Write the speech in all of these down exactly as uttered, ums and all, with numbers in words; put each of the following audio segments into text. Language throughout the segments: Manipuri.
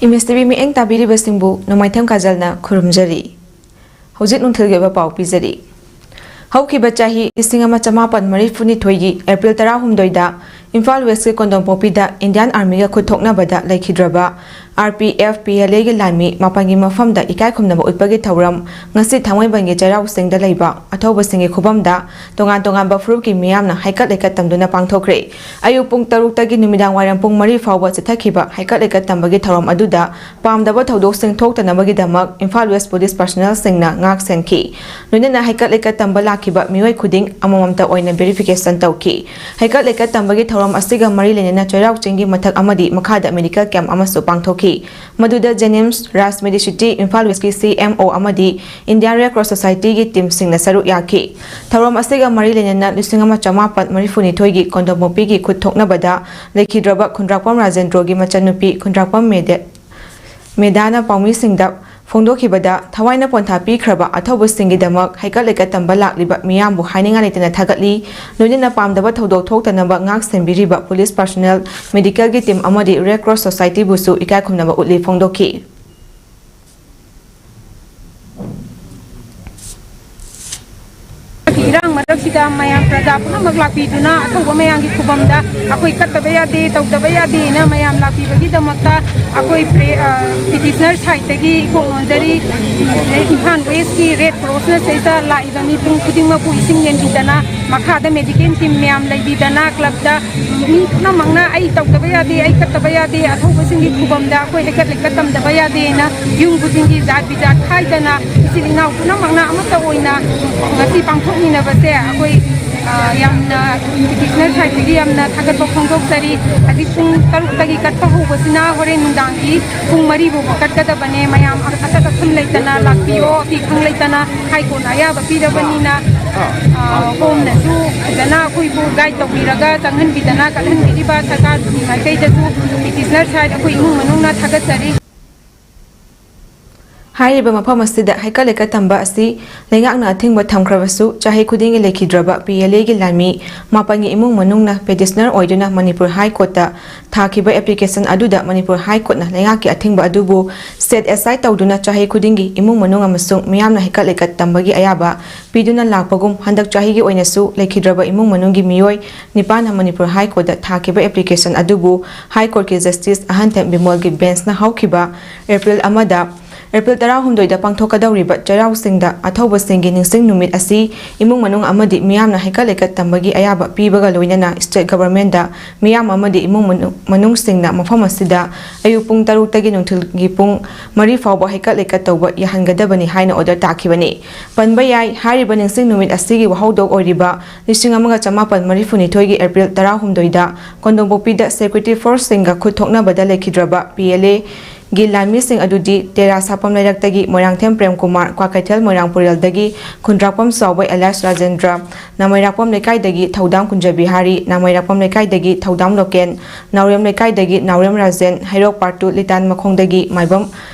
ꯏꯃꯦꯖ ꯇꯤꯚꯤ ꯃꯤꯠꯌꯦꯡ ꯇꯥꯕꯤꯔꯤꯕꯁꯤꯡꯕꯨ ꯅꯣꯡꯃꯥꯏꯊꯦꯝ ꯀꯥꯖꯜꯅ ꯈꯨꯔꯨꯝꯖꯔꯤ꯫ ꯍꯧꯖꯤꯛ ꯅꯨꯡꯊꯤꯜꯒꯤ ꯑꯣꯏꯕ ꯄꯥꯎ ꯄꯤꯖꯔꯤ꯫ ꯍꯧꯈꯤꯕ ꯆꯍꯤ ꯂꯤꯁꯤꯡ ꯑꯃ ꯆꯃꯥꯄꯟ ꯃꯔꯤꯐꯨꯅꯤꯊꯣꯏꯒꯤ ꯑꯦꯄ꯭ꯔꯤꯜ ꯇꯔꯥꯍꯨꯝꯗꯣꯏꯗ ꯏꯝꯐꯥꯜ ꯋꯦꯁꯀꯤ ꯀꯣꯟꯗꯣꯡꯄꯣꯛꯄꯤꯗ ꯏꯟꯗꯤꯌꯥꯟ ꯑꯥꯔꯃꯤꯒ ꯈꯨꯠ ꯊꯣꯛꯅꯕꯗ ꯂꯩꯈꯤꯗ꯭ꯔꯕ R P F P L ꯑꯦꯒꯤ ꯂꯥꯟꯃꯤ ꯃꯥꯄꯟꯒꯤ ꯃꯐꯝꯗ ꯏꯀꯥꯏ ꯈꯨꯝꯅꯕ ꯎꯠꯄꯒꯤ ꯊꯧꯔꯝ ꯉꯁꯤ ꯊꯥꯡꯃꯩꯕꯟꯒꯤ ꯆꯩꯔꯥꯎ ꯆꯤꯡꯗ ꯂꯩꯕ ꯑꯊꯧꯕꯁꯤꯡꯒꯤ ꯈꯨꯕꯝꯗ ꯇꯣꯉꯥꯟ ꯇꯣꯉꯥꯟꯕ ꯐꯨꯔꯨꯞꯀꯤ ꯃꯤꯌꯥꯝꯅ ꯍꯩꯀꯠ ꯂꯩꯀꯠ ꯇꯝꯗꯨꯅ ꯄꯥꯡꯊꯣꯛꯈ꯭ꯔꯦ꯫ ꯑꯌꯨꯛ ꯄꯨꯡ ꯇꯔꯨꯛꯇꯒꯤ ꯅꯨꯃꯤꯗꯥꯡ ꯋꯥꯏꯔꯝ ꯄꯨꯡ ꯃꯔꯤ ꯐꯥꯎꯕ ꯆꯠꯊꯈꯤꯕ ꯍꯩꯀꯠ ꯂꯩꯀꯠ ꯇꯝꯕꯒꯤ ꯊꯧꯔꯝ ꯑꯗꯨꯗ ꯄꯥꯝꯗꯕ ꯊꯧꯗꯣꯛꯁꯤꯡ ꯊꯣꯛꯇꯅꯕꯒꯤꯗꯃꯛ ꯏꯝꯐꯥꯜ ꯋꯦꯁ ꯄꯨꯂꯤꯁ ꯄꯥꯔꯁꯣꯅꯦꯜꯁꯤꯡꯅ ꯉꯥꯛ ꯁꯦꯟꯈꯤ꯫ ꯂꯣꯏꯅꯅ ꯍꯩꯀꯠ ꯂꯩꯀꯠ ꯇꯝꯕ ꯂꯥꯛꯈꯤꯕ ꯃꯤꯑꯣꯏ ꯈꯨꯗꯤꯡ ꯑꯃꯃꯝꯇ ꯑꯣꯏꯅ ꯚꯦꯔꯤꯐꯤꯀꯦꯁꯟ ꯇꯧꯈꯤ꯫ ꯍꯩꯀꯠ ꯂꯩꯀꯠ ꯇꯝꯕꯒꯤ ꯊꯧꯔꯝ ꯑꯁꯤꯒ ꯃꯔꯤ ꯂꯩꯅꯅ ꯆꯩꯔꯥꯎ ꯆꯤꯡꯒꯤ ꯃꯊꯛ ꯑꯃꯗꯤ ꯃꯈꯥꯗ ꯃꯦꯗꯤꯀꯦꯜ ꯀꯦꯝꯞ ꯑꯃꯁꯨ ꯄꯥꯡꯊꯣꯛꯈꯤ꯫ ꯃꯗꯨꯗ ꯖꯦꯅꯤꯝꯁ, ꯔꯥꯖ ꯃꯦꯗꯤꯁꯤꯇꯤ, ꯏꯝꯐꯥꯜ ꯋꯦꯁꯀꯤ ꯁꯤ ꯑꯦꯝ ꯑꯣ ꯑꯃꯗꯤ ꯏꯟꯗꯤꯌꯥꯟ ꯔꯦꯗ ꯀ꯭ꯔꯣꯁ ꯁꯣꯁꯥꯏꯇꯤꯒꯤ ꯇꯤꯝꯁꯤꯡꯅ ꯁꯔꯨꯛ ꯌꯥꯈꯤ꯫ ꯊꯧꯔꯝ ꯑꯁꯤꯒ ꯃꯔꯤ ꯂꯩꯅꯅ ꯂꯤꯁꯤꯡ ꯑꯃ ꯆꯃꯥꯄꯟ ꯃꯔꯤꯐꯨꯅꯤꯊꯣꯏꯒꯤ ꯀꯣꯟꯗꯣꯃꯣꯄꯤꯒꯤ ꯈꯨꯠ ꯊꯣꯛꯅꯕꯗ ꯂꯩꯈꯤꯗ꯭ꯔꯕ ꯈꯨꯟꯗ꯭ꯔꯥꯛꯄꯝ ꯔꯥꯖꯦꯟꯗ꯭ꯔꯣꯒꯤ ꯃꯆꯟꯅꯨꯄꯤ ꯈꯨꯟꯗ꯭ꯔꯥꯛꯄꯝ ꯃꯦꯗꯦ-, ꯃꯦꯗꯥꯅ ꯄꯥꯎꯃꯤꯁꯤꯡꯗ ꯐꯣꯡꯗꯣꯛꯈꯤꯕꯗ, ꯊꯋꯥꯏꯅ ꯄꯣꯟꯊꯥ ꯄꯤꯈ꯭ꯔꯕ ꯑꯊꯧꯕꯁꯤꯡꯒꯤꯗꯃꯛ ꯍꯩꯀꯠ ꯂꯩꯀꯠ ꯇꯝꯕ ꯂꯥꯛꯂꯤꯕ ꯃꯤꯌꯥꯝꯕꯨ ꯍꯥꯏꯅꯤꯡꯉꯥꯏ ꯂꯩꯇꯅ ꯊꯥꯒꯠꯂꯤ꯫ ꯂꯣꯏꯅꯅ ꯄꯥꯝꯗꯕ ꯊꯧꯗꯣꯛ ꯊꯣꯛꯇꯅꯕ ꯉꯥꯛ ꯁꯦꯟꯕꯤꯔꯤꯕ ꯄꯨꯂꯤꯁ ꯄꯥꯔꯁꯣꯅꯦꯜ, ꯃꯦꯗꯤꯀꯦꯜꯒꯤ ꯇꯤꯝ ꯑꯃꯗꯤ ꯔꯦꯗ ꯀ꯭ꯔꯣꯁ ꯁꯣꯁꯥꯏꯇꯤꯕꯨꯁꯨ ꯏꯀꯥꯏ ꯈꯨꯝꯅꯕ ꯎꯠꯂꯤ ꯐꯣꯡꯗꯣꯛꯈꯤ꯫ ꯏꯔꯥꯡ ꯃꯔꯛꯁꯤꯗ ꯃꯌꯥꯝ ꯄ꯭ꯔꯖꯥ ꯄꯨꯝꯅꯃꯛ ꯂꯥꯛꯄꯤꯗꯨꯅ ꯑꯊꯧꯕ ꯃꯌꯥꯝꯒꯤ ꯈꯨꯕꯝꯗ ꯑꯩꯈꯣꯏ ꯀꯠꯇꯕ ꯌꯥꯗꯦ, ꯇꯧꯗꯕ ꯌꯥꯗꯦꯅ ꯃꯌꯥꯝ ꯂꯥꯛꯄꯤꯕꯒꯤꯗꯃꯛꯇ ꯑꯩꯈꯣꯏ ꯄ꯭ꯔꯦ-, ꯑ, ꯄꯤꯇꯤꯁꯅꯔ ꯁꯥꯏꯠꯇꯒꯤ ꯏꯀꯣꯛ ꯅꯣꯟꯖꯔꯤ꯫ ꯏꯝꯐꯥꯜ ꯋꯦꯁꯀꯤ ꯔꯦꯗ ꯀ꯭ꯔꯣꯁꯅ ꯁꯤꯗꯩꯗ ꯂꯥꯛꯏꯕ ꯃꯤꯄꯨꯝ ꯈꯨꯗꯤꯡꯃꯛꯄꯨ ꯏꯁꯤꯡ ꯌꯦꯟꯕꯤꯗꯅ, ꯃꯈꯥꯗ ꯃꯦꯗꯤꯀꯦꯜ ꯇꯤꯝ ꯃꯌꯥꯝ ꯂꯩꯕꯤꯗꯅ, ꯀ꯭ꯂꯕꯇ ꯃꯤ ꯄꯨꯝꯅꯃꯛꯅ "ꯑꯩ ꯇꯧꯗꯕ ꯌꯥꯗꯦ, ꯑꯩ ꯀꯠꯇꯕ ꯌꯥꯗꯦ, ꯑꯊꯧꯕꯁꯤꯡꯒꯤ ꯈꯨꯕꯝꯗ ꯑꯩꯈꯣꯏ ꯍꯩꯀꯠ ꯂꯩꯀꯠ ꯇꯝꯗꯕ ꯌꯥꯗꯦꯅ" ꯌꯨꯝ ꯈꯨꯗꯤꯡꯒꯤ ꯖꯥꯠ ꯕꯤꯖꯥꯠ ꯈꯥꯏꯗꯅ ꯏꯆꯤꯜ ꯏꯅꯥꯎ ꯄꯨꯝꯅꯃꯛꯅ ꯑꯃꯠꯇ ꯑꯣꯏꯅ ꯉꯁꯤ ꯄꯥꯡꯊꯣꯛꯃꯤꯟꯅꯕꯁꯦ ꯑꯩꯈꯣꯏ, ꯑ, ꯌꯥꯝꯅ ꯄꯤꯇꯤꯁꯅꯔ ꯁꯥꯏꯠꯇꯒꯤ ꯌꯥꯝꯅ ꯊꯥꯒꯠꯄ ꯐꯣꯡꯗꯣꯛꯆꯔꯤ꯫ ꯍꯧꯖꯤꯛ ꯄꯨꯡ ꯇꯔꯨꯛꯇꯒꯤ ꯀꯠꯄ ꯍꯧꯕꯁꯤꯅ ꯍꯣꯔꯦꯟ ꯅꯨꯡꯗꯥꯡꯒꯤ ꯄꯨꯡ ꯃꯔꯤ ꯐꯥꯎꯕ ꯀꯠꯀꯗꯕꯅꯦ꯫ ꯃꯌꯥꯝ ꯑꯀꯠ ꯑꯈꯪ ꯂꯩꯇꯅ ꯂꯥꯛꯄꯤꯌꯣ, ꯑꯀꯤ ꯑꯈꯪ ꯂꯩꯇꯅ꯫ ꯍꯥꯏ ꯀꯣꯔꯠꯅ ꯑꯌꯥꯕ ꯄꯤꯔꯕꯅꯤꯅ, ꯑ, ꯍꯣꯝꯅꯁꯨ ꯐꯖꯅ ꯑꯩꯈꯣꯏꯕꯨ ꯒꯥꯏꯗ ꯇꯧꯕꯤꯔꯒ ꯆꯪꯍꯟꯕꯤꯗꯅ ꯀꯠꯍꯟꯕꯤꯔꯤꯕ ꯁꯔꯀꯥꯔꯒꯤ ꯃꯥꯏꯀꯩꯗꯁꯨ ꯄꯤꯇꯤꯁꯅꯔ ꯁꯥꯏꯠ ꯑꯩꯈꯣꯏ ꯏꯃꯨꯡ ꯃꯅꯨꯡꯅ ꯊꯥꯒꯠꯆꯔꯤ꯫ ꯍꯥꯏꯔꯤꯕ ꯃꯐꯝ ꯑꯁꯤꯗ ꯍꯩꯀꯠ ꯂꯩꯀꯠ ꯇꯝꯕ ꯑꯁꯤ ꯂꯩꯉꯥꯛꯅ ꯑꯊꯤꯡꯕ ꯊꯝꯈ꯭ꯔꯕꯁꯨ, ꯆꯍꯤ ꯈꯨꯗꯤꯡꯒꯤ ꯂꯩꯈꯤꯗ꯭ꯔꯕ ꯄꯤ ꯑꯦꯜ ꯑꯦꯒꯤ ꯂꯥꯟꯃꯤ ꯃꯥꯄꯟꯒꯤ ꯏꯃꯨꯡ ꯃꯅꯨꯡꯅ ꯄꯦꯇꯤꯁꯅꯔ ꯑꯣꯏꯗꯨꯅ ꯃꯅꯤꯄꯨꯔ ꯍꯥꯏ ꯀꯣꯔꯠꯇ ꯊꯥꯈꯤꯕ ꯑꯦꯄ꯭ꯂꯤꯀꯦꯁꯟ ꯑꯗꯨꯗ ꯃꯅꯤꯄꯨꯔ ꯍꯥꯏ ꯀꯣꯔꯠꯅ ꯂꯩꯉꯥꯛꯀꯤ ꯑꯊꯤꯡꯕ ꯑꯗꯨꯕꯨ ꯁꯦꯠ ꯑꯦꯁꯥꯏꯠ ꯇꯧꯗꯨꯅ ꯆꯍꯤ ꯈꯨꯗꯤꯡꯒꯤ ꯏꯃꯨꯡ ꯃꯅꯨꯡ ꯑꯃꯁꯨꯡ ꯃꯤꯌꯥꯝꯅ ꯍꯩꯀꯠ ꯂꯩꯀꯠ ꯇꯝꯕꯒꯤ ꯑꯌꯥꯕ ꯄꯤꯗꯨꯅ ꯂꯥꯛꯄꯒꯨꯝ, ꯍꯟꯗꯛ ꯆꯍꯤꯒꯤ ꯑꯣꯏꯅꯁꯨ ꯂꯩꯈꯤꯗ꯭ꯔꯕ ꯏꯃꯨꯡ ꯃꯅꯨꯡꯒꯤ ꯃꯤꯑꯣꯏ ꯅꯤꯄꯥꯟꯅ ꯃꯅꯤꯄꯨꯔ ꯍꯥꯏ ꯀꯣꯔꯠꯇ ꯊꯥꯈꯤꯕ ꯑꯦꯄ꯭ꯂꯤꯀꯦꯁꯟ ꯑꯗꯨꯕꯨ ꯍꯥꯏ ꯀꯣꯔꯠꯀꯤ ꯖꯁꯇꯤꯁ ꯑꯍꯟꯊꯦꯝ ꯕꯤꯃꯣꯜꯒꯤ ꯕꯦꯟꯁꯅ ꯍꯧꯈꯤꯕ ꯑꯦꯄ꯭ꯔꯤꯜ ꯑꯃꯗ, ꯑꯦꯄ꯭ꯔꯤꯜ ꯇꯔꯥꯍꯨꯝꯗꯣꯏꯗ ꯄꯥꯡꯊꯣꯛꯀꯗꯧꯔꯤꯕ ꯆꯩꯔꯥꯎ ꯆꯤꯡꯗ ꯑꯊꯧꯕꯁꯤꯡꯒꯤ ꯅꯤꯡꯁꯤꯡ ꯅꯨꯃꯤꯠ ꯑꯁꯤ ꯏꯃꯨꯡ ꯃꯅꯨꯡ ꯑꯃꯗꯤ ꯃꯤꯌꯥꯝꯅ ꯍꯩꯀꯠ ꯂꯩꯀꯠ ꯇꯝꯕꯒꯤ ꯑꯌꯥꯕ ꯄꯤꯕꯒ ꯂꯣꯏꯅꯅ ꯁ꯭ꯇꯦꯠ ꯒꯚꯔꯟꯃꯦꯟꯠꯇ ꯃꯤꯌꯥꯝ ꯑꯃꯗꯤ ꯏꯃꯨꯡ ꯃꯅꯨꯡ, ꯃꯅꯨꯡꯁꯤꯡꯅ ꯃꯐꯝ ꯑꯁꯤꯗ ꯑꯌꯨꯛ ꯄꯨꯡ ꯇꯔꯨꯛꯇꯒꯤ ꯅꯨꯡꯊꯤꯜꯒꯤ ꯄꯨꯡ ꯃꯔꯤ ꯐꯥꯎꯕ ꯍꯩꯀꯠ ꯂꯩꯀꯠ ꯇꯧꯕ ꯌꯥꯍꯟꯒꯗꯕꯅꯤ ꯍꯥꯏꯅ ꯑꯣꯔꯗꯔ ꯇꯥꯈꯤꯕꯅꯤ꯫ ꯄꯟꯕ ꯌꯥꯏ, ꯍꯥꯏꯔꯤꯕ ꯅꯤꯡꯁꯤꯡ ꯅꯨꯃꯤꯠ ꯑꯁꯤꯒꯤ ꯋꯥꯍꯧꯗꯣꯛ ꯑꯣꯏꯔꯤꯕ ꯂꯤꯁꯤꯡ ꯑꯃꯒ ꯆꯃꯥꯄꯟ ꯃꯔꯤꯐꯨꯅꯤꯊꯣꯏꯒꯤ ꯑꯦꯄ꯭ꯔꯤꯜ ꯇꯔꯥꯍꯨꯝꯗꯣꯏꯗ ꯀꯣꯟꯗꯣꯡꯄꯣꯛꯄꯤꯗ ꯁꯦꯀ꯭ꯌꯨꯔꯤꯇꯤ ꯐꯣꯔꯁꯁꯤꯡꯒ ꯈꯨꯠ ꯊꯣꯛꯅꯕꯗ ꯂꯩꯈꯤꯗ꯭ꯔꯕ ꯄꯤ ꯑꯦꯜ ꯑꯦꯒꯤ ꯂꯥꯟꯃꯤꯁꯤꯡ ꯑꯗꯨꯗꯤ ꯇꯦꯔꯥ ꯁꯥꯄꯝ ꯂꯩꯔꯛꯇꯒꯤ ꯃꯣꯏꯔꯥꯡꯊꯦꯝ ꯄ꯭ꯔꯦꯝꯀꯨꯃꯥꯔ, ꯀ꯭ꯋꯥꯀꯩꯊꯦꯜ ꯃꯣꯏꯔꯥꯡ ꯄꯨꯔꯦꯜꯗꯒꯤ ꯈꯨꯟꯗ꯭ꯔꯥꯛꯄꯝ ꯆꯥꯎꯕ ꯑꯦꯂꯥꯏꯁ ꯔꯥꯖꯦꯟꯗ꯭ꯔ, ꯅꯥꯃꯩꯔꯥꯛꯄꯝ ꯂꯩꯀꯥꯏꯗꯒꯤ ꯊꯧꯗꯥꯝ ꯀꯨꯟꯖꯕꯤꯍꯥꯔꯤ, ꯅꯥꯃꯩꯔꯥꯛꯄꯝ ꯂꯩꯀꯥꯏꯗꯒꯤ ꯊꯧꯗꯥꯝ ꯂꯣꯀꯦꯟ, ꯅꯥꯎꯔꯦꯝ ꯂꯩꯀꯥꯏꯗꯒꯤ ꯅꯥꯎꯔꯦꯝ ꯔꯥꯖꯦꯟ, ꯍꯩꯔꯣꯛ ꯄꯥꯔꯠ ꯇꯨ ꯂꯤꯇꯥꯟ ꯃꯈꯣꯡꯗꯒꯤ ꯃꯥꯏꯕꯝ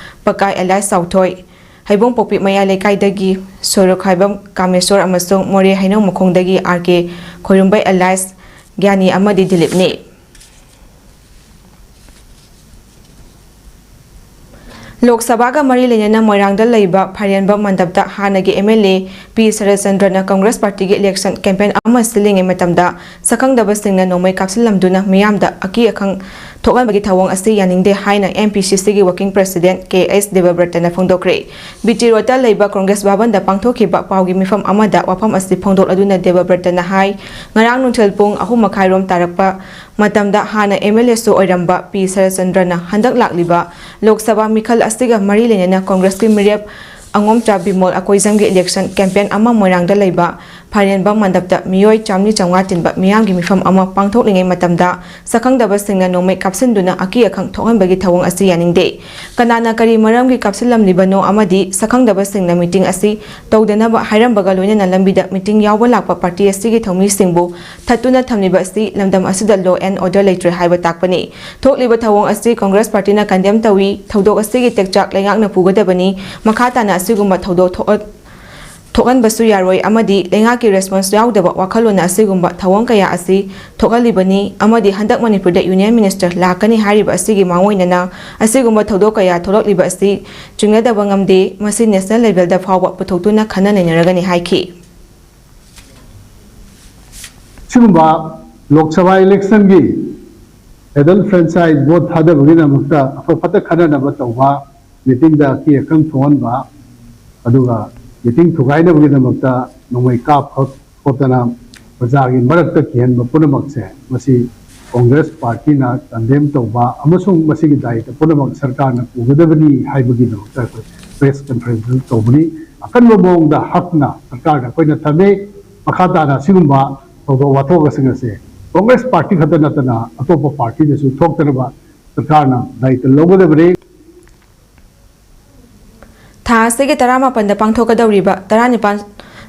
ꯄꯀꯥꯏ ꯑꯦꯂꯥꯏꯁ ꯆꯥꯎꯊꯣꯏ, ꯍꯩꯕꯣꯡꯄꯣꯛꯄꯤ ꯃꯌꯥꯏ ꯂꯩꯀꯥꯏꯗꯒꯤ ꯁꯣꯔꯣꯛꯈꯥꯏꯕꯝ ꯀꯥꯃꯦꯁꯣꯔ ꯑꯃꯁꯨꯡ ꯃꯣꯔꯦ ꯍꯩꯅꯧ ꯃꯈꯣꯡꯗꯒꯤ ꯑꯥꯔ ꯀꯦ ꯈꯣꯏꯔꯨꯝꯕꯩ ꯑꯦꯂꯥꯏꯁ ꯒ꯭ꯌꯥꯅꯤ ꯑꯃꯗꯤ ꯗꯤꯂꯤꯞꯅꯤ꯫ ꯂꯣꯛ ꯁꯚꯥꯒ ꯃꯔꯤ ꯂꯩꯅꯅ ꯃꯣꯏꯔꯥꯡꯗ ꯂꯩꯕ ꯐꯥꯏꯔꯦꯟꯕꯝ ꯃꯟꯗꯞꯇ ꯍꯥꯟꯅꯒꯤ ꯑꯦꯝ ꯑꯦꯜ ꯑꯦ ꯄꯤ ꯁꯔꯠꯆꯟꯗ꯭ꯔꯅ ꯀꯪꯒ꯭ꯔꯦꯁ ꯄꯥꯔꯇꯤꯒꯤ ꯏꯂꯦꯛꯁꯟ ꯀꯦꯝꯄꯦꯟ ꯑꯃ ꯁꯤꯜꯂꯤꯉꯩ ꯃꯇꯝꯗ ꯁꯛꯈꯪꯗꯕꯁꯤꯡꯅ ꯅꯣꯡꯃꯩ ꯀꯥꯞꯁꯤꯜꯂꯝꯗꯨꯅ ꯃꯤꯌꯥꯝꯗ ꯑꯀꯤ ꯑꯈꯪ ꯊꯣꯛꯍꯟꯕꯒꯤ ꯊꯧꯑꯣꯡ ꯑꯁꯤ ꯌꯥꯅꯤꯡꯗꯦ ꯍꯥꯏꯅ ꯑꯦꯝ ꯄꯤ ꯁꯤ ꯁꯤꯒꯤ ꯋꯥꯔꯀꯤꯡ ꯄ꯭ꯔꯦꯁꯤꯗꯦꯟꯠ ꯀꯦ ꯑꯩꯆ ꯗꯦꯕꯕ꯭ꯔꯇꯅ ꯐꯣꯡꯗꯣꯛꯈ꯭ꯔꯦ꯫ ꯕꯤ ꯇꯤ ꯔꯣꯗꯇ ꯂꯩꯕ ꯀꯪꯒ꯭ꯔꯦꯁ ꯚꯕꯟꯗ ꯄꯥꯡꯊꯣꯛꯈꯤꯕ ꯄꯥꯎꯒꯤ ꯃꯤꯐꯝ ꯑꯃꯗ ꯋꯥꯐꯝ ꯑꯁꯤ ꯐꯣꯡꯗꯣꯛꯂꯗꯨꯅ ꯗꯦꯕꯕ꯭ꯔꯇꯅ ꯍꯥꯏ, ꯉꯔꯥꯡ ꯅꯨꯡꯊꯤꯜ ꯄꯨꯡ ꯑꯍꯨꯝ ꯃꯈꯥꯏꯔꯣꯝ ꯇꯥꯔꯛꯄ ꯃꯇꯝꯗ ꯍꯥꯟꯅ ꯑꯦꯝ ꯑꯦꯜ ꯑꯦꯁꯨ ꯑꯣꯏꯔꯝꯕ ꯄꯤ ꯁꯔꯠꯆꯟꯗ꯭ꯔꯅ ꯍꯟꯗꯛ ꯂꯥꯛꯂꯤꯕ ꯂꯣꯛ ꯁꯚꯥ ꯃꯤꯈꯜ ꯑꯁꯤꯒ ꯃꯔꯤ ꯂꯩꯅꯅ ꯀꯪꯒ꯭ꯔꯦꯁꯀꯤ ꯃꯤꯔꯦꯞ ꯑꯉꯣꯝꯆꯥ ꯕꯤꯃꯣꯜ ꯑꯀꯣꯏꯖꯝꯒꯤ ꯏꯂꯦꯛꯁꯟ ꯀꯦꯝꯄꯦꯟ ꯑꯃ ꯃꯣꯏꯔꯥꯡꯗ ꯂꯩꯕ ꯐꯥꯏꯔꯦꯟꯕꯝ ꯃꯟꯗꯞꯇ ꯃꯤꯑꯣꯏ ꯆꯥꯝꯃꯔꯤ ꯆꯥꯝꯃꯉꯥ ꯇꯤꯟꯕ ꯃꯤꯌꯥꯝꯒꯤ ꯃꯤꯐꯝ ꯑꯃ ꯄꯥꯡꯊꯣꯛꯂꯤꯉꯩ ꯃꯇꯝꯗ, ꯁꯛꯈꯪꯗꯕꯁꯤꯡꯅ ꯅꯣꯡꯃꯩ ꯀꯥꯞꯁꯤꯟꯗꯨꯅ ꯑꯀꯤ ꯑꯈꯪ ꯊꯣꯛꯍꯟꯕꯒꯤ ꯊꯧꯑꯣꯡ ꯑꯁꯤ ꯌꯥꯅꯤꯡꯗꯦ꯫ ꯀꯅꯥꯅ ꯀꯔꯤ ꯃꯔꯝꯒꯤ ꯀꯥꯞꯁꯤꯜꯂꯝꯂꯤꯕꯅꯣ ꯑꯃꯗꯤ ꯁꯛꯈꯪꯗꯕꯁꯤꯡꯅ ꯃꯤꯇꯤꯡ ꯑꯁꯤ ꯇꯧꯗꯅꯕ ꯍꯥꯏꯔꯝꯕꯒ ꯂꯣꯏꯅꯅ ꯂꯝꯕꯤꯗ ꯃꯤꯇꯤꯡ ꯌꯥꯎꯕ ꯂꯥꯛꯄ ꯄꯥꯔꯇꯤ ꯑꯁꯤꯒꯤ ꯊꯧꯃꯤꯁꯤꯡꯕꯨ ꯊꯠꯇꯨꯅ ꯊꯝꯂꯤꯕ ꯑꯁꯤ ꯂꯝꯗꯝ ꯑꯁꯤꯗ law and order ꯂꯩꯇ꯭ꯔꯦ ꯍꯥꯏꯕ ꯇꯥꯛꯄꯅꯤ꯫ ꯊꯣꯛꯂꯤꯕ ꯊꯧꯑꯣꯡ ꯑꯁꯤ ꯀꯣꯡꯒ꯭ꯔꯦꯁ ꯄꯥꯔꯇꯤꯅ condemn ꯇꯧꯏ꯫ ꯊꯧꯗꯣꯛ ꯑꯁꯤꯒꯤ ꯇꯦꯛꯆꯥꯛ ꯂꯩꯉꯥꯛꯅ ꯄꯨꯒꯗꯕꯅꯤ꯫ ꯃꯈꯥ ꯇꯥꯅ ꯑꯁꯤꯒꯨꯝꯕ ꯊꯧꯗꯣꯛ ꯊꯣꯛꯍ-, ꯊꯣꯛꯍꯟꯕꯁꯨ ꯌꯥꯔꯣꯏ ꯑꯃꯗꯤ ꯂꯩꯉꯥꯛꯀꯤ response ꯌꯥꯎꯗꯕ ꯋꯥꯈꯜꯂꯣꯟꯅ ꯑꯁꯤꯒꯨꯝꯕ ꯊꯧꯑꯣꯡ ꯀꯌꯥ ꯑꯁꯤ ꯊꯣꯛꯍꯜꯂꯤꯕꯅꯤ ꯑꯃꯗꯤ ꯍꯟꯗꯛ ꯃꯅꯤꯄꯨꯔꯗ Union Minister ꯂꯥꯛꯀꯅꯤ ꯍꯥꯏꯔꯤꯕ ꯑꯁꯤꯒꯤ ꯃꯥꯡꯑꯣꯏꯅꯅ ꯑꯁꯤꯒꯨꯝꯕ ꯊꯧꯗꯣꯛ ꯀꯌꯥ ꯊꯣꯛꯂꯛꯂꯤꯕ ꯑꯁꯤ ꯆꯤꯡꯅꯗꯕ ꯉꯝꯗꯦ꯫ ꯃꯁꯤ national levelꯗ ꯐꯥꯎꯕ ꯄꯨꯊꯣꯛꯇꯨꯅ ꯈꯟꯅ ꯅꯩꯅꯔꯒꯅꯤ ꯍꯥꯏꯈꯤ꯫ ꯁꯤꯒꯨꯝꯕ Lok Sabha electionꯒꯤ adult franchise vote ꯊꯥꯗꯕꯒꯤꯗꯃꯛꯇ ꯑꯐ ꯐꯠꯇ ꯈꯟꯅꯅꯕ ꯇꯧꯕ, meetingꯗ ꯑꯀꯤ ꯑꯈꯪ ꯊꯣꯛꯍꯟꯕ, ꯑꯗꯨꯒ meeting ꯊꯨꯒꯥꯏꯅꯕꯒꯤꯗꯃꯛꯇ ꯅꯣꯡꯃꯩ ꯀꯥꯞ ꯈꯣꯠ-, ꯈꯣꯠꯇꯅ ꯄ꯭ꯔꯖꯥꯒꯤ ꯃꯔꯛꯇ ꯀꯤꯍꯟꯕ ꯄꯨꯝꯅꯃꯛꯁꯦ, ꯃꯁꯤ ꯀꯣꯡꯒ꯭ꯔꯦꯁ ꯄꯥꯔꯇꯤꯅ condemn ꯇꯧꯕ ꯑꯃꯁꯨꯡ ꯃꯁꯤꯒꯤ ꯗꯥꯏꯇ ꯄꯨꯝꯅꯃꯛ ꯁꯔꯀꯥꯔꯅ ꯄꯨꯒꯗꯕꯅꯤ ꯍꯥꯏꯕꯒꯤꯗꯃꯛꯇ ꯑꯩꯈꯣꯏ press conference ꯇꯧꯕꯅꯤ꯫ ꯑꯀꯟꯕ ꯃꯑꯣꯡꯗ ꯍꯛꯅ ꯁꯔꯀꯥꯔꯗ ꯑꯩꯈꯣꯏꯅ ꯊꯝꯃꯤ꯫ ꯃꯈꯥ ꯇꯥꯅ ꯑꯁꯤꯒꯨꯝꯕ ꯊꯧꯗꯣꯛ ꯋꯥꯊꯣꯛꯁꯤꯡ ꯑꯁꯦ ꯀꯣꯡꯒ꯭ꯔꯦꯁ ꯄꯥꯔꯇꯤ ꯈꯛꯇ ꯅꯠꯇꯅ ꯑꯇꯣꯞꯄ ꯄꯥꯔꯇꯤꯗꯁꯨ ꯊꯣꯛꯇꯅꯕ ꯁꯔꯀꯥꯔꯅ ꯗꯥꯏꯇ ꯂꯧꯒꯗꯕꯅꯤ꯫ ꯊꯥ ꯑꯁꯤꯒꯤ ꯇꯔꯥꯃꯥꯄꯟꯗ ꯄꯥꯡꯊꯣꯛꯀꯗꯧꯔꯤꯕ ꯇꯔꯥꯅꯤꯄꯥꯟ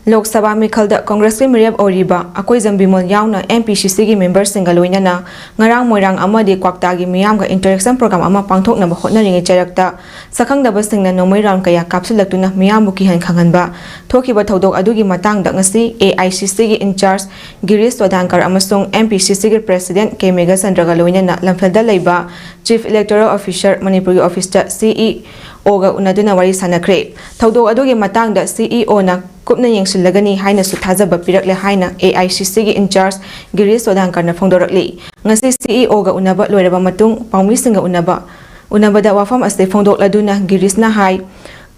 ꯂꯣꯛ ꯁꯚꯥ ꯃꯤꯈꯜꯗ ꯀꯣꯡꯒ꯭ꯔꯦꯁꯀꯤ ꯃꯤꯔꯦꯞ ꯑꯣꯏꯔꯤꯕ ꯑꯩꯈꯣꯏ ꯖꯝꯕꯤꯃꯣꯜ ꯌꯥꯎꯅ MPCCꯒꯤ memberꯁꯤꯡꯒ ꯂꯣꯏꯅꯅ ꯉꯔꯥꯡ ꯃꯣꯏꯔꯥꯡ ꯑꯃꯗꯤ ꯀ꯭ꯋꯥꯛꯇꯥꯒꯤ ꯃꯤꯌꯥꯝꯒ interaction program ꯑꯃ ꯄꯥꯡꯊꯣꯛꯅꯕ ꯍꯣꯠꯅꯔꯤꯉꯩ ꯆꯩꯔꯛꯇ ꯁꯛꯈꯪꯗꯕꯁꯤꯡꯅ ꯅꯣꯡꯃꯩ round ꯀꯌꯥ ꯀꯥꯞꯁꯤꯜꯂꯛꯇꯨꯅ ꯃꯤꯌꯥꯝꯕꯨ ꯀꯤꯍꯟ ꯈꯪꯍꯟꯕ ꯊꯣꯛꯈꯤꯕ ꯊꯧꯗꯣꯛ ꯑꯗꯨꯒꯤ ꯃꯇꯥꯡꯗ ꯉꯁꯤ AICCꯒꯤ in-charge ꯒꯤꯔꯤꯁ ꯆꯣꯗꯥꯟꯀꯔ ꯑꯃꯁꯨꯡ MPCCꯒꯤ president ꯀꯦ ꯃꯦꯘꯆꯟꯗ꯭ꯔꯒ ꯂꯣꯏꯅꯅ ꯂꯝꯐꯦꯜꯗ ꯂꯩꯕ Chief Electoral Officer ꯃꯅꯤꯄꯨꯔꯒꯤ officeꯇ CEOꯒ ꯎꯅꯗꯨꯅ ꯋꯥꯔꯤ ꯁꯥꯟꯅꯈ꯭ꯔꯦ꯫ ꯊꯧꯗꯣꯛ ꯑꯗꯨꯒꯤ ꯃꯇꯥꯡꯗ CEOꯅ ꯀꯨꯞꯅ ꯌꯦꯡꯁꯤꯜꯂꯒꯅꯤ ꯍꯥꯏꯅꯁꯨ ꯊꯥꯖꯕ ꯄꯤꯔꯛꯂꯦ ꯍꯥꯏꯅ AICCꯒꯤ in-charge ꯒꯤꯔꯤꯁ ꯆꯣꯗꯥꯟꯀꯔꯅ ꯐꯣꯡꯗꯣꯔꯛꯂꯤ꯫ ꯉꯁꯤ CEOꯒ ꯎꯅꯕ ꯂꯣꯏꯔꯕ ꯃꯇꯨꯡ ꯄꯥꯎꯃꯤꯁꯤꯡꯒ ꯎꯅꯕ, ꯎꯅꯕꯗ ꯋꯥꯐꯝ ꯑꯁꯤ ꯐꯣꯡꯗꯣꯛꯂꯗꯨꯅ ꯒꯤꯔꯤꯁꯅ ꯍꯥꯏ,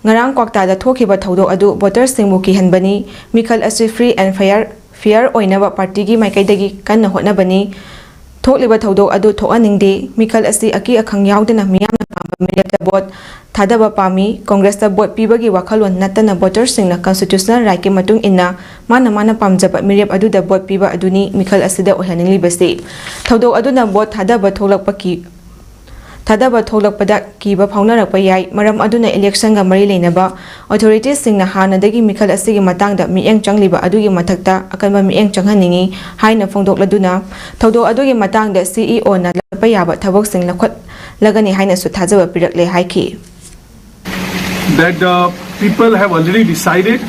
ꯉꯔꯥꯡ ꯀ꯭ꯋꯥꯛꯇꯥꯗ ꯊꯣꯛꯈꯤꯕ ꯊꯧꯗꯣꯛ ꯑꯗꯨ voterꯁꯤꯡꯕꯨ ꯀꯤꯍꯟꯕꯅꯤ꯫ ꯃꯤꯈꯜ ꯑꯁꯤ free and fair, fair ꯑꯣꯏꯅꯕ ꯄꯥꯔꯇꯤꯒꯤ ꯃꯥꯏꯀꯩꯗꯒꯤ ꯀꯟꯅ ꯍꯣꯠꯅꯕꯅꯤ꯫ ꯊꯣꯛꯂꯤꯕ ꯊꯧꯗꯣꯛ ꯑꯗꯨ ꯊꯣꯛꯍꯟꯅꯤꯡꯗꯦ꯫ ꯃꯤꯈꯜ ꯑꯁꯤ ꯑꯀꯤ ꯑꯈꯪ ꯌꯥꯎꯗꯅ ꯃꯤꯌꯥꯝꯅ ꯄꯥꯝꯕ ꯃꯤꯔꯦꯞꯇ ꯚꯣꯠ ꯊꯥꯗꯕ ꯄꯥꯝꯃꯤ꯫ ꯀꯣꯡꯒ꯭ꯔꯦꯁꯇ ꯚꯣꯠ ꯄꯤꯕꯒꯤ ꯋꯥꯈꯜꯂꯣꯟ ꯅꯠꯇꯅ ꯚꯣꯇꯔꯁꯤꯡꯅ constitutional rightꯀꯤ ꯃꯇꯨꯡ ꯏꯟꯅ ꯃꯥꯅ ꯃꯥꯅ ꯄꯥꯝꯖꯕ ꯃꯤꯔꯦꯞ ꯑꯗꯨꯗ ꯚꯣꯠ ꯄꯤꯕ ꯑꯗꯨꯅꯤ ꯃꯤꯈꯜ ꯑꯁꯤꯗ ꯑꯣꯏꯍꯟꯅꯤꯡꯂꯤꯕꯁꯤ꯫ ꯊꯧꯗꯣꯛ ꯑꯗꯨꯅ ꯚꯣꯠ ꯊꯥꯗꯕ ꯊꯣꯛꯂꯛꯄ ꯀꯤ-, ꯊꯥꯗꯕ ꯊꯣꯛꯂꯛꯄꯗ ꯀꯤꯕ ꯐꯥꯎꯅꯔꯛꯄ ꯌꯥꯏ꯫ ꯃꯔꯝ ꯑꯗꯨꯅ electionꯒ ꯃꯔꯤ ꯂꯩꯅꯕ authoritiesꯁꯤꯡꯅ ꯍꯥꯟꯅꯗꯒꯤ ꯃꯤꯈꯜ ꯑꯁꯤꯒꯤ ꯃꯇꯥꯡꯗ ꯃꯤꯠꯌꯦꯡ ꯆꯪꯂꯤꯕ ꯑꯗꯨꯒꯤ ꯃꯊꯛꯇ ꯑꯀꯟꯕ ꯃꯤꯠꯌꯦꯡ ꯆꯪꯍꯟꯅꯤꯡꯏ ꯍꯥꯏꯅ ꯐꯣꯡꯗꯣꯛꯂꯗꯨꯅ, ꯊꯧꯗꯣꯛ ꯑꯗꯨꯒꯤ ꯃꯇꯥꯡꯗ CEOꯅ ꯂꯧꯈꯠꯄ ꯌꯥꯕ ꯊꯕꯛꯁꯤꯡ ꯂꯧꯈꯠꯂꯒꯅꯤ ꯍꯥꯏꯅꯁꯨ ꯊꯥꯖꯕ ꯄꯤꯔꯛꯂꯦ ꯍꯥꯏꯈꯤ꯫ That the people have already decided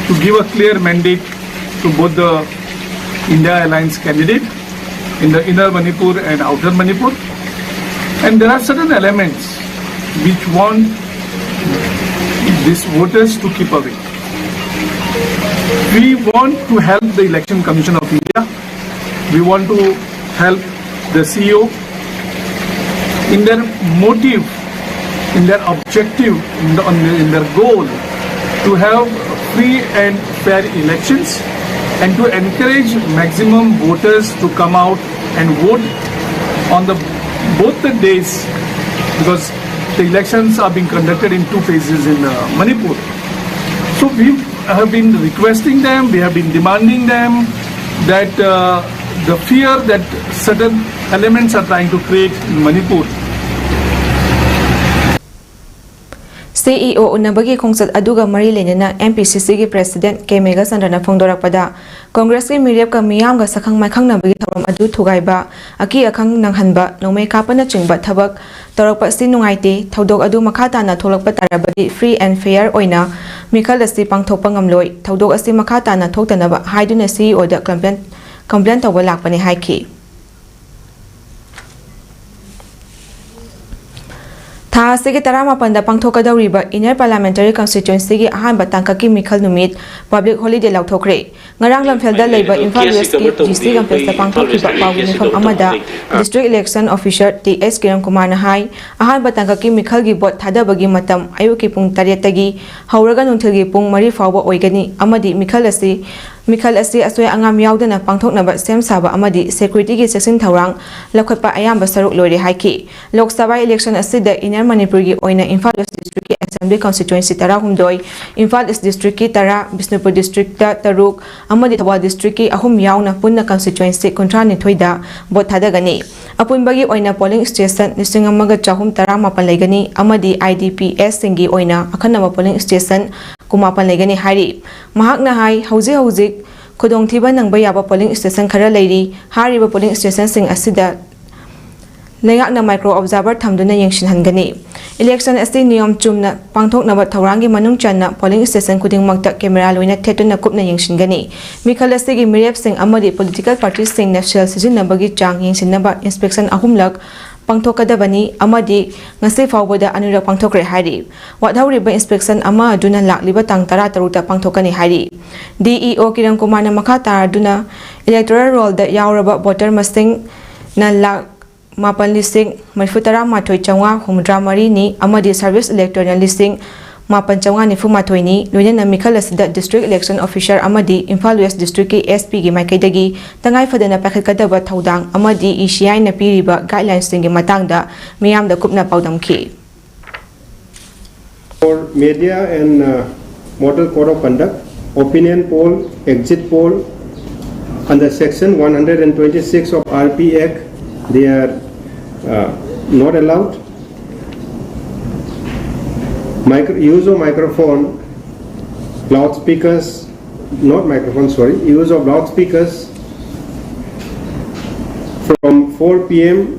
to give a clear mandate to both the India Alliance candidate in the Inner Manipur and Outer Manipur. And there are certain elements which want these voters to keep away. We want to help the Election Commission of India. We want to help the CEO in their motive, in their objective, in, the, in their goal to have free and fair elections and to encourage maximum voters to come out and vote on the both the days, because the elections are being conducted in two phases in uh, Manipur. So we have been requesting them, we have been demanding them that uh, the fear that certain elements are trying to create in Manipur. CEO ꯎꯅꯕꯒꯤ ꯈꯣꯡꯆꯠ ꯑꯗꯨꯒ ꯃꯔꯤ ꯂꯩꯅꯅ MPCCꯒꯤ President K ꯃꯦꯘꯆꯟꯗ꯭ꯔꯅ ꯐꯣꯡꯗꯣꯔꯛꯄꯗ, ꯀꯣꯡꯒ꯭ꯔꯦꯁꯀꯤ ꯃꯤꯔꯦꯞꯀ ꯃꯤꯌꯥꯝꯒ ꯁꯛꯈꯪ ꯃꯥꯏꯈꯪꯅꯕꯒꯤ ꯊꯧꯔꯝ ꯑꯗꯨ ꯊꯨꯒꯥꯏꯕ, ꯑꯀꯤ ꯑꯈꯪ ꯅꯪꯍꯟꯕ, ꯅꯣꯡꯃꯩ ꯀꯥꯞꯄꯅꯆꯤꯡꯕ ꯊꯕꯛ ꯇꯧꯔꯛꯄ ꯑꯁꯤ ꯅꯨꯡꯉꯥꯏꯇꯦ꯫ ꯊꯧꯗꯣꯛ ꯑꯗꯨ ꯃꯈꯥ ꯇꯥꯅ ꯊꯣꯛꯂꯛꯄ ꯇꯥꯔꯕꯗꯤ free and fair ꯑꯣꯏꯅ ꯃꯤꯈꯜ ꯑꯁꯤ ꯄꯥꯡꯊꯣꯛꯄ ꯉꯝꯂꯣꯏ꯫ ꯊꯧꯗꯣꯛ ꯑꯁꯤ ꯃꯈꯥ ꯇꯥꯅ ꯊꯣꯛꯇꯅꯕ ꯍꯥꯏꯗꯨꯅ CEOꯗ complaint, complaint ꯇꯧꯕ ꯂꯥꯛꯄꯅꯤ ꯍꯥꯏꯈꯤ꯫ ꯊꯥ ꯑꯁꯤꯒꯤ ꯇꯔꯥꯃꯥꯄꯟꯗ ꯄꯥꯡꯊꯣꯛꯀꯗꯧꯔꯤꯕ Inner Parliamentary Constituencyꯒꯤ ꯑꯍꯥꯟꯕ ꯇꯥꯡꯀꯛꯀꯤ ꯃꯤꯈꯜ ꯅꯨꯃꯤꯠ public holiday ꯂꯥꯎꯊꯣꯛꯈ꯭ꯔꯦ꯫ ꯉꯔꯥꯡ ꯂꯝꯐꯦꯜꯗ ꯂꯩꯕ ꯏꯝꯐꯥꯜ Westꯀꯤ DC Campusꯇ ꯄꯥꯡꯊꯣꯛꯈꯤꯕ ꯄꯥꯎꯒꯤ ꯃꯤꯐꯝ ꯑꯃꯗ District Election Officer T H Kiran ꯀꯨꯃꯥꯔꯅ ꯍꯥꯏ, ꯑꯍꯥꯟꯕ ꯇꯥꯡꯀꯛꯀꯤ ꯃꯤꯈꯜꯒꯤ ꯚꯣꯠ ꯊꯥꯗꯕꯒꯤ ꯃꯇꯝ ꯑꯌꯨꯛꯀꯤ ꯄꯨꯡ ꯇꯔꯦꯠꯇꯒꯤ ꯍꯧꯔꯒ ꯅꯨꯡꯊꯤꯜꯒꯤ ꯄꯨꯡ ꯃꯔꯤ ꯐꯥꯎꯕ ꯑꯣꯏꯒꯅꯤ ꯑꯃꯗꯤ ꯃꯤꯈꯜ ꯑꯁꯤ ꯃꯤꯈꯜ ꯑꯁꯤ ꯑꯁꯣꯏ ꯑꯉꯥꯝ ꯌꯥꯎꯗꯅ ꯄꯥꯡꯊꯣꯛꯅꯕ ꯁꯦꯝ ꯁꯥꯕ ꯑꯃꯗꯤ ꯁꯦꯀ꯭ꯌꯨꯔꯤꯇꯤꯒꯤ ꯆꯦꯛꯁꯤꯟ ꯊꯧꯔꯥꯡ ꯂꯧꯈꯠꯄ ꯑꯌꯥꯝꯕ ꯁꯔꯨꯛ ꯂꯣꯏꯔꯦ ꯍꯥꯏꯈꯤ꯫ ꯂꯣꯛ ꯁꯚꯥ ꯏꯂꯦꯛꯁꯟ ꯑꯁꯤꯗ ꯏꯟꯅꯔ ꯃꯅꯤꯄꯨꯔꯒꯤ ꯑꯣꯏꯅ ꯏꯝꯐꯥꯜ ꯋꯦꯁ ꯗꯤꯁꯇ꯭ꯔꯤꯛꯀꯤ ꯑꯦꯁꯦꯝꯕ꯭ꯂꯤ ꯀꯟꯁꯇꯤꯇ꯭ꯋꯦꯟꯁꯤ ꯇꯔꯥꯍꯨꯝꯗꯣꯏ, ꯏꯝꯐꯥꯜ ꯏꯁ ꯗꯤꯁꯇ꯭ꯔꯤꯛꯀꯤ ꯇꯔꯥ, ꯕꯤꯁꯅꯨꯄꯨꯔ ꯗꯤꯁꯇ꯭ꯔꯤꯛꯇ ꯇꯔꯨꯛ ꯑꯃꯗꯤ ꯊꯧꯕꯥꯜ ꯗꯤꯁꯇ꯭ꯔꯤꯛꯀꯤ ꯑꯍꯨꯝ ꯌꯥꯎꯅ ꯄꯨꯟꯅ ꯀꯟꯁꯇꯤꯇ꯭ꯋꯦꯟꯁꯤ ꯀꯨꯟꯊ꯭ꯔꯥ ꯅꯤꯊꯣꯏꯗ ꯚꯣꯠ ꯊꯥꯗꯒꯅꯤ꯫ ꯑꯄꯨꯟꯕꯒꯤ ꯑꯣꯏꯅ ꯄꯣꯂꯤꯡ ꯁ꯭ꯇꯦꯁꯟ ꯂꯤꯁꯤꯡ ꯑꯃꯒ ꯆꯍꯨꯝ ꯇꯔꯥꯃꯥꯄꯟ ꯂꯩꯒꯅꯤ ꯑꯃꯗꯤ ꯑꯥꯏ ꯗꯤ ꯄꯤ ꯑꯦꯁꯁꯤꯡꯒꯤ ꯑꯣꯏꯅ ꯑꯈꯟꯅꯕ ꯄꯣꯂꯤꯡ ꯁ꯭ꯇꯦꯁꯟ ꯀꯨꯟꯃꯥꯄꯟ ꯂꯩꯒꯅꯤ ꯍꯥꯏꯔꯤ꯫ ꯃꯍꯥꯛꯅ ꯍꯥꯏ, ꯍꯧꯖꯤꯛ ꯍꯧꯖꯤꯛ ꯈꯨꯗꯣꯡꯊꯤꯕ ꯅꯪꯕ ꯌꯥꯕ ꯄꯣꯂꯤꯡ ꯁ꯭ꯇꯦꯁꯟ ꯈꯔ ꯂꯩꯔꯤ꯫ ꯍꯥꯏꯔꯤꯕ ꯄꯣꯂꯤꯡ ꯁ꯭ꯇꯦꯁꯟꯁꯤꯡ ꯑꯁꯤꯗ ꯂꯩꯉꯥꯛꯅ ꯃꯥꯏꯀ꯭ꯔꯣ ꯑꯣꯕꯖꯥꯔꯚꯔ ꯊꯝꯗꯨꯅ ꯌꯦꯡꯁꯤꯟꯍꯟꯒꯅꯤ꯫ ꯏꯂꯦꯛꯁꯟ ꯑꯁꯤ ꯅꯤꯌꯣꯝ ꯆꯨꯝꯅ ꯄꯥꯡꯊꯣꯛꯅꯕ ꯊꯧꯔꯥꯡꯒꯤ ꯃꯅꯨꯡ ꯆꯟꯅ ꯄꯣꯂꯤꯡ ꯁ꯭ꯇꯦꯁꯟ ꯈꯨꯗꯤꯡꯃꯛꯇ ꯀꯦꯃꯦꯔꯥ ꯂꯣꯏꯅ ꯊꯦꯠꯇꯨꯅ ꯀꯨꯞꯅ ꯌꯦꯡꯁꯤꯟꯒꯅꯤ꯫ ꯃꯤꯈꯜ ꯑꯁꯤꯒꯤ ꯃꯤꯔꯦꯞꯁꯤꯡ ꯑꯃꯗꯤ ꯄꯣꯂꯤꯇꯤꯀꯦꯜ ꯄꯥꯔꯇꯤꯁꯤꯡꯅ ꯁꯦꯜ ꯁꯤꯖꯤꯟꯅꯕꯒꯤ ꯆꯥꯡ ꯌꯦꯡꯁꯤꯟꯅꯕ ꯏꯟꯁꯄꯦꯛꯁꯟ ꯑꯍꯨꯝꯂꯛ ꯄꯥꯡꯊꯣꯛꯀꯗꯕꯅꯤ ꯑꯃꯗꯤ ꯉꯁꯤ ꯐꯥꯎꯕꯗ ꯑꯅꯤꯔꯛ ꯄꯥꯡꯊꯣꯛꯈ꯭ꯔꯦ ꯍꯥꯏꯔꯤ꯫ ꯋꯥꯠꯍꯧꯔꯤꯕ ꯏꯟꯁꯄꯦꯛꯁꯟ ꯑꯃ ꯑꯗꯨꯅ ꯂꯥꯛꯂꯤꯕ ꯇꯥꯡ ꯇꯔꯥ ꯇꯔꯨꯛꯇ ꯄꯥꯡꯊꯣꯛꯀꯅꯤ ꯍꯥꯏꯔꯤ꯫ ꯗꯤ ꯏ ꯑꯣ ꯀꯤꯔꯟ ꯀꯨꯃꯥꯔꯅ ꯃꯈꯥ ꯇꯥꯔꯗꯨꯅ ꯏꯂꯦꯛꯇꯣꯔꯦꯜ ꯔꯣꯜꯗ ꯌꯥꯎꯔꯕ ꯚꯣꯇꯔ ꯃꯁꯤꯡꯅ ꯂꯥꯈ ꯃꯥꯄꯟ ꯂꯤꯁꯤꯡ ꯃꯔꯤꯐꯨ ꯇꯔꯥ ꯃꯥꯊꯣꯏ ꯆꯥꯝꯃꯉꯥ ꯍꯨꯝꯐꯨꯇꯔꯥ ꯃꯔꯤꯅꯤ ꯑꯃꯗꯤ ꯁꯔꯚꯤꯁ ꯏꯂꯦꯛꯇꯣꯔꯅ ꯂꯤꯁꯤꯡ ꯃꯥꯄꯟ ꯆꯥꯝꯃꯉꯥ ꯅꯤꯐꯨ ꯃꯥꯊꯣꯏꯅꯤ꯫ ꯂꯣꯏꯅꯅ ꯃꯤꯈꯜ ꯑꯁꯤꯗ ꯗꯤꯁꯇ꯭ꯔꯤꯛ ꯏꯂꯦꯛꯁꯟ ꯑꯣꯐꯤꯁꯥꯔ ꯑꯃꯗꯤ ꯏꯝꯐꯥꯜ ꯋꯦꯁ ꯗꯤꯁꯇ꯭ꯔꯤꯛꯀꯤ ꯑꯦꯁ ꯄꯤꯒꯤ ꯃꯥꯏꯀꯩꯗꯒꯤ ꯇꯉꯥꯏ ꯐꯗꯅ ꯄꯥꯏꯈꯠꯀꯗꯕ ꯊꯧꯗꯥꯡ ꯑꯃꯗꯤ ꯏ ꯁꯤ ꯑꯥꯏꯅ ꯄꯤꯔꯤꯕ ꯒꯥꯏꯗꯂꯥꯏꯟꯁꯤꯡꯒꯤ ꯃꯇꯥꯡꯗ ꯃꯤꯌꯥꯝꯗ ꯀꯨꯞꯅ ꯄꯥꯎꯗꯝꯈꯤ꯫ For media and uh, model code of conduct, opinion poll, exit poll, under section one hundred twenty-six of R P Act, they are uh, not allowed. Micro, use of microphone, loudspeakers, not microphone, sorry, use of loudspeakers from four P M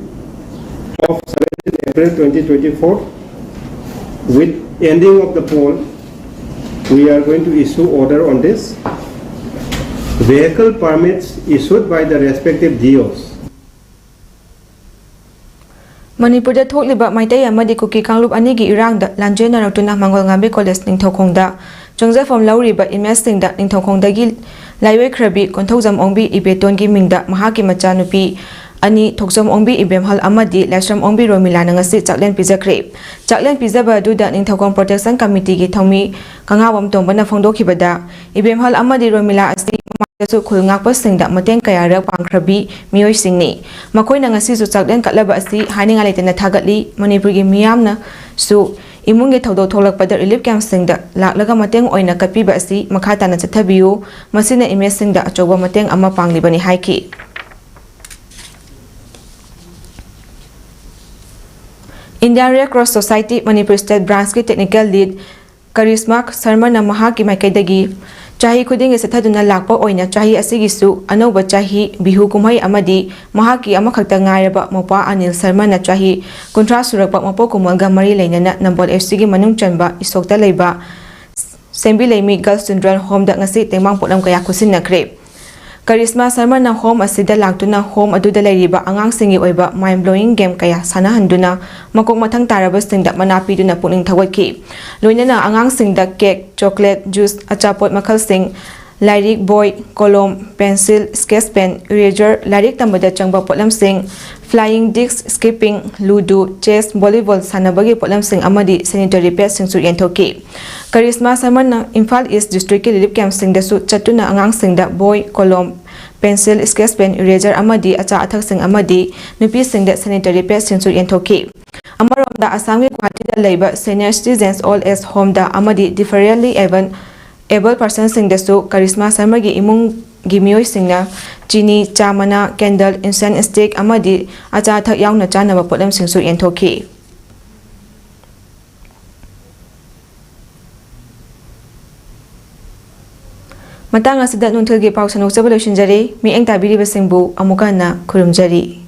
of seventeenth April twenty twenty-four. With ending of the poll, we are going to issue order on this. Vehicle permits issued by the respective D Os. ꯃꯅꯤꯄꯨꯔꯗ ꯊꯣꯛꯂꯤꯕ ꯃꯩꯇꯩ ꯑꯃꯗꯤ ꯀꯨꯀꯤ ꯀꯥꯡꯂꯨꯞ ꯑꯅꯤꯒꯤ ꯏꯔꯥꯡꯗ ꯂꯥꯟꯖꯦꯟꯅꯔꯛꯇꯨꯅ ꯃꯪꯒꯣꯜ ꯉꯥꯝꯕꯤ ꯀꯣꯂꯦꯖ ꯅꯤꯡꯊꯧꯈꯣꯡꯗ ꯆꯪꯖꯐꯝ ꯂꯧꯔꯤꯕ ꯏꯃꯦꯖꯁꯤꯡꯗ ꯅꯤꯡꯊꯧꯈꯣꯡꯗꯒꯤ ꯂꯥꯏꯑꯣꯏꯈ꯭ꯔꯕꯤ ꯀꯣꯟꯊꯧꯖꯝ ꯑꯣꯡꯕꯤ ꯏꯕꯦꯇꯣꯟꯒꯤ ꯃꯤꯡꯗ ꯃꯍꯥꯛꯀꯤ ꯃꯆꯥꯅꯨꯄꯤ ꯑꯅꯤ ꯊꯣꯛꯆꯣꯝ ꯑꯣꯡꯕꯤ ꯏꯕꯦꯝꯍꯜ ꯑꯃꯗꯤ ꯂꯥꯏꯁ꯭ꯔꯝ ꯑꯣꯡꯕꯤ ꯔꯣꯃꯤꯂꯥꯅ ꯉꯁꯤ ꯆꯥꯛꯂꯦꯟ ꯄꯤꯖꯈ꯭ꯔꯦ꯫ ꯆꯥꯛꯂꯦꯟ ꯄꯤꯖꯕ ꯑꯗꯨꯗ ꯅꯤꯡꯊꯧꯈꯣꯡ ꯄ꯭ꯔꯣꯇꯦꯛꯁꯟ ꯀꯃꯤꯇꯤꯒꯤ ꯊꯧꯃꯤ ꯀꯉꯥꯕꯝ ꯇꯣꯝꯕꯅ ꯐꯣꯡꯗꯣꯛꯈꯤꯕꯗ, ꯏꯕꯦꯝꯍꯜ ꯑꯃꯗꯤ ꯔꯣꯃꯤꯂꯥ ꯑꯁꯤ ꯃꯇꯝꯗꯁꯨ ꯈꯨꯜ ꯉꯥꯛꯄꯁꯤꯡꯗ ꯃꯇꯦꯡ ꯀꯌꯥꯔꯛ ꯄꯥꯡꯈ꯭ꯔꯕꯤ ꯃꯤꯑꯣꯏꯁꯤꯡꯅꯤ꯫ ꯃꯈꯣꯏꯅ ꯉꯁꯤꯁꯨ ꯆꯥꯛꯂꯦꯟ ꯀꯠꯂꯕ ꯑꯁꯤ ꯍꯥꯏꯅꯤꯡꯉꯥꯏ ꯂꯩꯇꯅ ꯊꯥꯒꯠꯂꯤ꯫ ꯃꯅꯤꯄꯨꯔꯒꯤ ꯃꯤꯌꯥꯝꯅꯁꯨ ꯏꯃꯨꯡꯒꯤ ꯊꯧꯗꯣꯛ ꯊꯣꯛꯂꯛꯄꯗ ꯔꯤꯂꯤꯐ ꯀꯦꯝꯞꯁꯤꯡꯗ ꯂꯥꯛꯂꯒ ꯃꯇꯦꯡ ꯑꯣꯏꯅ ꯀꯠꯄꯤꯕ ꯑꯁꯤ ꯃꯈꯥ ꯇꯥꯅ ꯆꯠꯊꯕꯤꯌꯨ꯫ ꯃꯁꯤꯅ ꯏꯃꯦꯖꯁꯤꯡꯗ ꯑꯆꯧꯕ ꯃꯇꯦꯡ ꯑꯃ ꯄꯥꯡꯂꯤꯕꯅꯤ ꯍꯥꯏꯈꯤ꯫ Indian Red Cross Society Manipur State Branch ꯀꯤ technical lead ꯀꯔꯤꯁꯃꯥ ꯁꯔꯃꯅ ꯃꯍꯥꯛꯀꯤ ꯃꯥꯏꯀꯩꯗꯒꯤ ꯆꯍꯤ ꯈꯨꯗꯤꯡꯒꯤ ꯆꯠꯊꯗꯨꯅ ꯂꯥꯛꯄ ꯑꯣꯏꯅ ꯆꯍꯤ ꯑꯁꯤꯒꯤꯁꯨ ꯑꯅꯧꯕ ꯆꯍꯤ ꯕꯤꯍꯨ ꯀꯨꯝꯍꯩ ꯑꯃꯗꯤ ꯃꯍꯥꯛꯀꯤ ꯑꯃꯈꯛꯇ ꯉꯥꯏꯔꯕ ꯃꯧꯄ꯭ꯋꯥ ꯑꯅꯤꯜ ꯁꯔꯃꯅ ꯆꯍꯤ ꯀꯨꯟꯊ꯭ꯔꯥ ꯁꯨꯔꯛꯄ ꯃꯄꯣꯛ ꯀꯨꯝꯑꯣꯜꯒ ꯃꯔꯤ ꯂꯩꯅꯅ ꯅꯝꯕꯣꯜ ꯑꯦꯐ ꯁꯤꯒꯤ ꯃꯅꯨꯡ ꯆꯟꯕ ꯏꯁꯣꯛꯇ ꯂꯩꯕ ꯁꯦꯝꯕꯤꯂꯩꯃꯤ Girls Children Home ꯗ ꯉꯁꯤ ꯇꯦꯡꯕꯥꯡ ꯄꯣꯠꯂꯝ ꯀꯌꯥ ꯈꯨꯠꯁꯤꯟꯅꯈ꯭ꯔꯦ꯫ ꯀꯔꯤꯁꯃꯥ ꯁꯔꯃꯅ home ꯑꯁꯤꯗ ꯂꯥꯛꯇꯨꯅ home ꯑꯗꯨꯗ ꯂꯩꯔꯤꯕ ꯑꯉꯥꯡꯁꯤꯡꯒꯤ ꯑꯣꯏꯕ mind blowing game ꯀꯌꯥ ꯁꯥꯟꯅꯍꯟꯗꯨꯅ ꯃꯀꯣꯛ ꯃꯊꯪ ꯇꯥꯔꯕꯁꯤꯡꯗ ꯃꯅꯥ ꯄꯤꯗꯨꯅ ꯄꯨꯛꯅꯤꯡ ꯊꯧꯒꯠꯈꯤ꯫ ꯂꯣꯏꯅꯅ ꯑꯉꯥꯡꯁꯤꯡꯗ cake, chocolate, juice, ꯑꯆꯥꯄꯣꯠ ꯃꯈꯜꯁꯤꯡ, ꯂꯥꯏꯔꯤꯛ, ꯕꯣꯏ, ꯀꯣꯂꯣꯝ, ꯄꯦꯟꯁꯤꯜ, sketch pen, eraser, ꯂꯥꯏꯔꯤꯛ ꯇꯝꯕꯗ ꯆꯪꯕ ꯄꯣꯠꯂꯝꯁꯤꯡ, flying disc, skipping, ludo, chess, volleyball ꯁꯥꯟꯅꯕꯒꯤ ꯄꯣꯠꯂꯝꯁꯤꯡ ꯑꯃꯗꯤ sanitary padꯁꯤꯡꯁꯨ ꯌꯦꯟꯊꯣꯛꯈꯤ꯫ ꯀꯔꯤꯁꯃꯥ ꯁꯔꯃꯟꯅ ꯏꯝꯐꯥꯜ ꯏꯁ ꯗꯤꯁꯇ꯭ꯔꯤꯛꯀꯤ ꯔꯤꯂꯤꯐ ꯀꯦꯝꯞꯁꯤꯡꯗꯁꯨ ꯆꯠꯇꯨꯅ ꯑꯉꯥꯡꯁꯤꯡꯗ ꯕꯣꯏ, ꯀꯣꯂꯣꯝ, ꯄꯦꯟꯁꯤꯜ, sketch pen, eraser ꯑꯃꯗꯤ ꯑꯆꯥ ꯑꯊꯛꯁꯤꯡ ꯑꯃꯗꯤ ꯅꯨꯄꯤꯁꯤꯡꯗ sanitary padꯁꯤꯡꯁꯨ ꯌꯦꯟꯊꯣꯛꯈꯤ꯫ ꯑꯃꯔꯣꯝꯗ ꯑꯁꯥꯝꯒꯤ ꯒꯨꯋꯥꯍꯥꯇꯤꯗ ꯂꯩꯕ senior citizens old age homeꯗ ꯑꯃꯗꯤ differently able, able personꯁꯤꯡꯗꯁꯨ ꯀꯔꯤꯁꯃꯥ ꯁꯔꯃꯒꯤ ꯏꯃꯨꯡꯒꯤ ꯃꯤꯑꯣꯏꯁꯤꯡꯅ ꯆꯤꯅꯤ, ꯆꯥ ꯃꯅꯥ, candle, incense stick ꯑꯃꯗꯤ ꯑꯆꯥ ꯑꯊꯛ ꯌꯥꯎꯅ ꯆꯥꯅꯕ ꯄꯣꯠꯂꯝꯁꯤꯡꯁꯨ ꯌꯦꯟꯊꯣꯛꯈꯤ꯫ ꯃꯇꯥꯡ ꯑꯁꯤꯗ ꯅꯨꯡꯊꯤꯜꯒꯤ ꯄꯥꯎ ꯁꯟꯗꯣꯛꯆꯕ ꯂꯣꯏꯁꯤꯟꯖꯔꯦ꯫ ꯃꯤꯠꯌꯦꯡ ꯇꯥꯕꯤꯔꯤꯕꯁꯤꯡꯕꯨ ꯑꯃꯨꯛꯀ ꯍꯟꯅ ꯈꯨꯔꯨꯝꯖꯔꯤ꯫